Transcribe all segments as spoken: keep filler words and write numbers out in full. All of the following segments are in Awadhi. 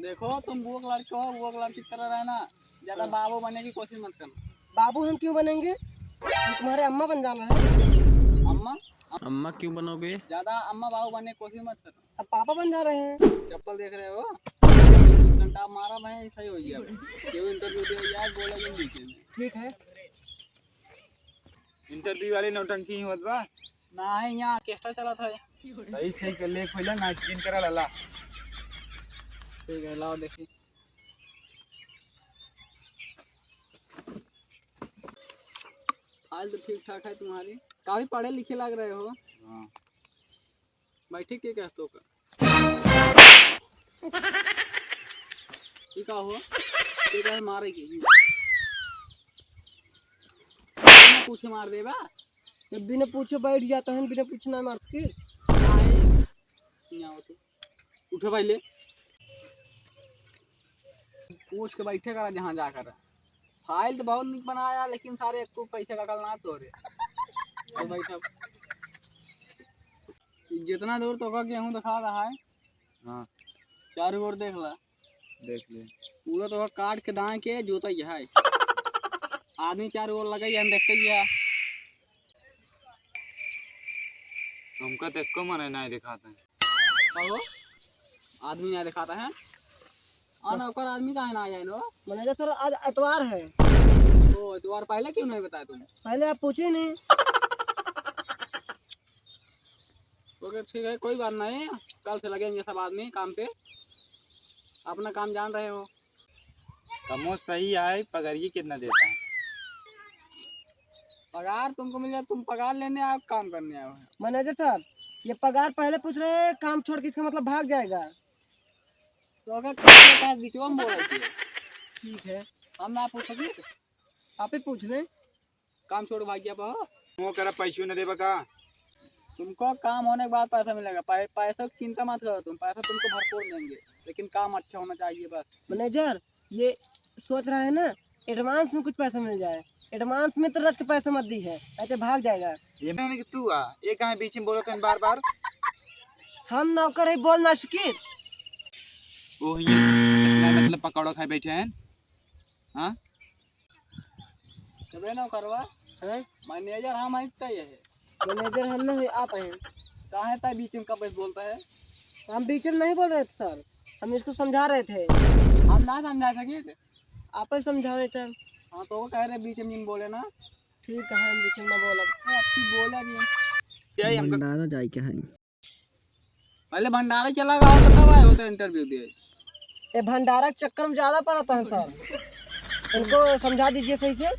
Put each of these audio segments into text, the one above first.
देखो, तुम वो लड़के हो, वो लड़की की तरह रहना, ज्यादा हाँ। बाबू बनने की कोशिश मत करना। बाबू हम क्यों बनेंगे? हम तुम्हारे अम्मा बन जाना है। अम्मा? अम्मा क्यों बनोगे? ज्यादा अम्मा बाबू बनने की कोशिश मत करना। अब पापा बन जा रहे हैं। चप्पल देख रहे हो? घंटा मारा भाई, सही हो गया। क्यों इंटरव्यू दिया यार, बोला ये बीच में। ठीक है। इंटरव्यू वाली नौटंकी ही होत बा। नाही, यहाँ ऑर्केस्ट्रा चलत है। सही, सही कर ले, पहले नाच दिन करा लाला। ठीक है, लाओ देखी। फाइल तो ठीक ठाक है तुम्हारी, काफी पढ़े लिखे लग रहे हो। हाँ। बैठे के कहतो का? ई का हो? के कहे मारे के? बिना पूछे मार देबा? जब बिना पूछे बैठ जाता है, बिना पूछे ना मार सके। आए, यहाँ हो तू। उठो पहले। पूछ के बैठे करा जहाँ जाकर। फाइल तो बहुत निक बनाया, लेकिन सारे एक तो पैसे का कल ना तोरे। तो भाई साहब, जितना दूर तोका गेहूं दिखा रहा है, हाँ। चारों ओर देख ला। देख ले। पूरा तोका काट के दाएं के जोता ही है। आदमी चारों ओर लगा ही है, हम देखते ही है। हमका तो एको मने नहीं दिखाते हैं। कहो, आदमी नहीं दिखाता है। और ना ऊपर आदमी काहे ना आया लो? मैनेजर सर, आज एतवार है। ओ, एतवार पहले क्यों नहीं बताया तुम? पहले आप पूछे नहीं। ओके, ठीक है, कोई बात नहीं, कल से लगेंगे सब आदमी काम पे, अपना काम जान रहे हो। कमो सही आए, पगारिये कितना देता है? पगार तुमको मिल जाए, तुम पगार लेने आओ, काम करने आओ। मैनेजर सर, ये पगार पहले पूछ रहे हैं, काम छोड़ के इसका मतलब भाग जाएगा। तो अगर काम होता है, बीचवा में बोल रही है। ठीक है। हम ना पूछ सकी? आप ही पूछ लें। काम छोड़ भाग गया बा। वो करा पैसों न देबा का? तुमको काम होने के बाद पैसा मिलेगा। पै-, पैसों की चिंता मत करो तुम, पैसा तुमको भरपूर देंगे, लेकिन काम अच्छा होना चाहिए बस। मैनेजर, ये सोच रहा है ना, एडवांस में कुछ पैसा मिल जाए। एडवांस में तो रच के पैसा मत दी है, ऐसे भाग जाएगा। ये मैंने कि तू आ, ये काहे बीच में बोलत हन बार बार? हम नौकर है, बोल ना सकी। वो ये इतना मतलब पकौड़ा खाए बैठे हैं, हाँ? तबे नौकरवा, हैं? मैनेजर हम हैं, तय है। मैनेजर हम ना है, आप हैं। काहे तय बीच में कब बोलता है? हम बीच में नहीं बोल रहे थे सर, हम इसको समझा रहे थे। हम ना समझा सके थे। आप ही समझावे थे। हाँ, तो वो कह रहे बीच में जिन बोले ना। ठीक है, हम बीच में ना बोलब। ए, अब की बोला नहीं। क्या ही हमका भंडारा जाए क्या है? पहले भंडारा चला गया तो तब आए होते इंटरव्यू दिए। ये भंडारा के चक्कर में ज्यादा पड़ता है सर, इनको समझा दीजिए सही से।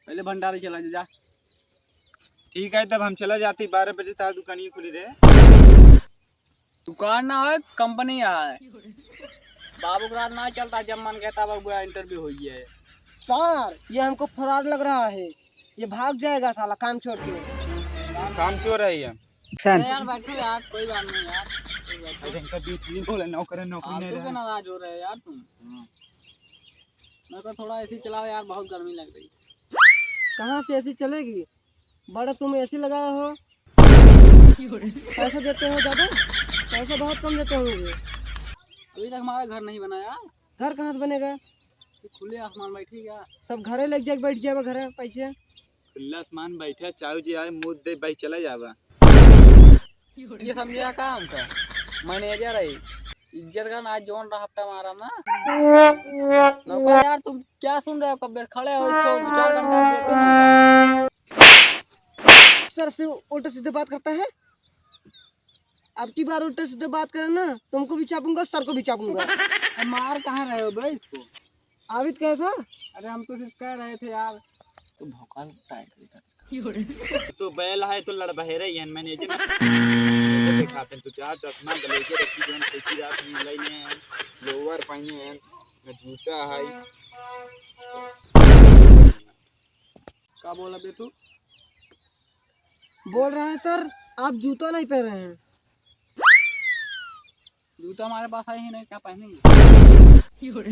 पहले भंडारा चला जा। ठीक है, तब हम चला जाती, बारह बजे तक दुकान ही खुली रहे। दुकान ना है, कंपनी है। बाबू के रात ना चलता, जब मन कहता बाबू इंटरव्यू हो गया है। सर, ये हमको फ्रॉड लग रहा है, ये भाग जाएगा साला काम छोड़ के। काम चोर है ये। अरे यार बैठो यार, कोई बात नहीं यार, कोई बात नहीं। अरे इनका बीच में बोले, नौकरी, नौकरी नहीं फालतू के रहे। नाराज हो रहे हो यार तुम। हम्म। मैं तो थोड़ा एसी चलाओ यार, बहुत गर्मी लग रही है। कहाँ से एसी चलेगी? बड़ा तुम एसी लगाए हो, पैसा देते हो ज्यादा, पैसा बहुत कम देते हो मुझे। अभी तक हमारा घर नहीं बना यार। घर कहाँ से बनेगा? ये खुले आसमान बैठी क्या? सब घरे लेके जाके बैठ जाबा घरे पैसे। खुला आसमान बैठा, चाहू जी आए, मुंह दे भाई चला जाबा। ये समझे का हमका? मैनेजर है, इज्जत का ना, जोन रहा हफ्ता मारा ना। नौकर यार, तुम क्या सुन रहे हो? कब बेर खड़े हो, इसको दो चार घंटा देते ना। सर से उल्टा सीधे बात करता है। अब की बार उल्टा सीधे बात करे ना, तुमको भी चापूंगा, सर को भी चापूंगा। अब मार कहाँ रहे हो भाई इसको? आवित कहे सर? अरे हम तो सिर्फ कह रहे थे यार। तो भौकाल टाइट कर। तो बैल है तो लड़बहेरे ही हैं, मैनेजर। देखा तू चार चश्मा, ब्लेजर, रखी जौन फेंकी रात में लइने हैं, लोअर पहने हैं, न जूता है। का बोला बे तू? बोल रहे हैं सर, आप जूता नहीं पहन रहे हैं। जूता हमारे पास है ही नहीं, क्या पहनेंगे?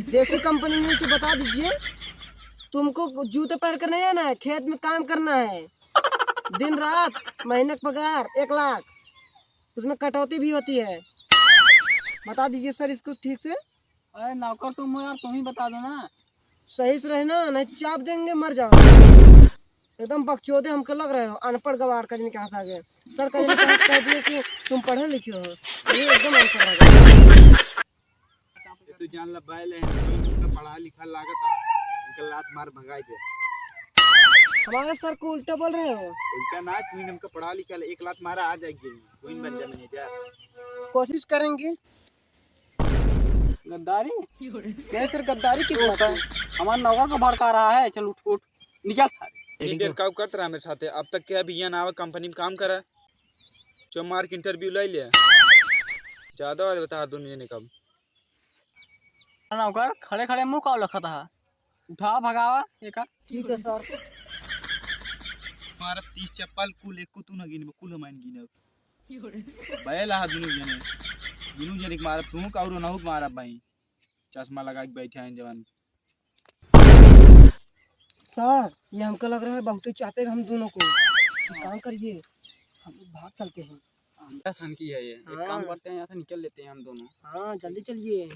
देसी कंपनी है, इसे बता दीजिए। तुमको जूते पहन कर नहीं आना है, खेत में काम करना है, दिन रात, महीने का पगार एक लाख, उसमें कटौती भी होती है। बता दीजिए सर इसको ठीक से। अरे नौकर तुम हो यार, तुम ही बता दो ना। सही से रहे ना, नहीं चाप देंगे, मर जाओ। एकदम बकचोदे हमको लग रहे हो, अनपढ़ गवार का जने कहाँ से आ गए। सर का जने कहाँ से कह दिए कि तुम पढ़े लिखे हो, ये एकदम अनपढ़ हो गए। ये तो जान ला बैल है, इनका पढ़ा लिखा लागत है, इनका लात मार भगाई दे। हमारे सर को उल्टा बोल रहे हो। उल्टा ना, तू इनका पढ़ा लिखा ले, एक लात मारा आ जाएगी, तू इन बन जा मैनेजर। कोशिश करेंगे। गद्दारी? नहीं सर, गद्दारी किस बात की? हमारे नौकर को भड़का रहा है। चल उठ, उठ, निकल सारे। इतनी देर का करत रहा मेरे साथे, अब तक क्या भैया ना आवा, कंपनी में काम करा, जो मार के इंटरव्यू ले लिया। ज्यादा बात बता दोनों जने का। नौकर खड़े खड़े मुंह का लखत है, उठावा भगावा एका। ठीक है सर। मारा तीस चप्पल कुल एको तू ना गिनबे, कुल हम गिनब। बैल हा दुनू जने, दुनू जने के मारब, तू का और नहु के मारब भाई। चश्मा लगा के बैठे हैं जवान। सर, ये हमको लग रहा है बहुत ही चापेगा हम दोनों को। एक काम करिए, हम लोग भाग चलते हैं। अंडा सन की है ये। एक काम हाँ। करते हैं, यहाँ से निकल लेते हैं हम दोनों। हाँ, जल्दी चलिए।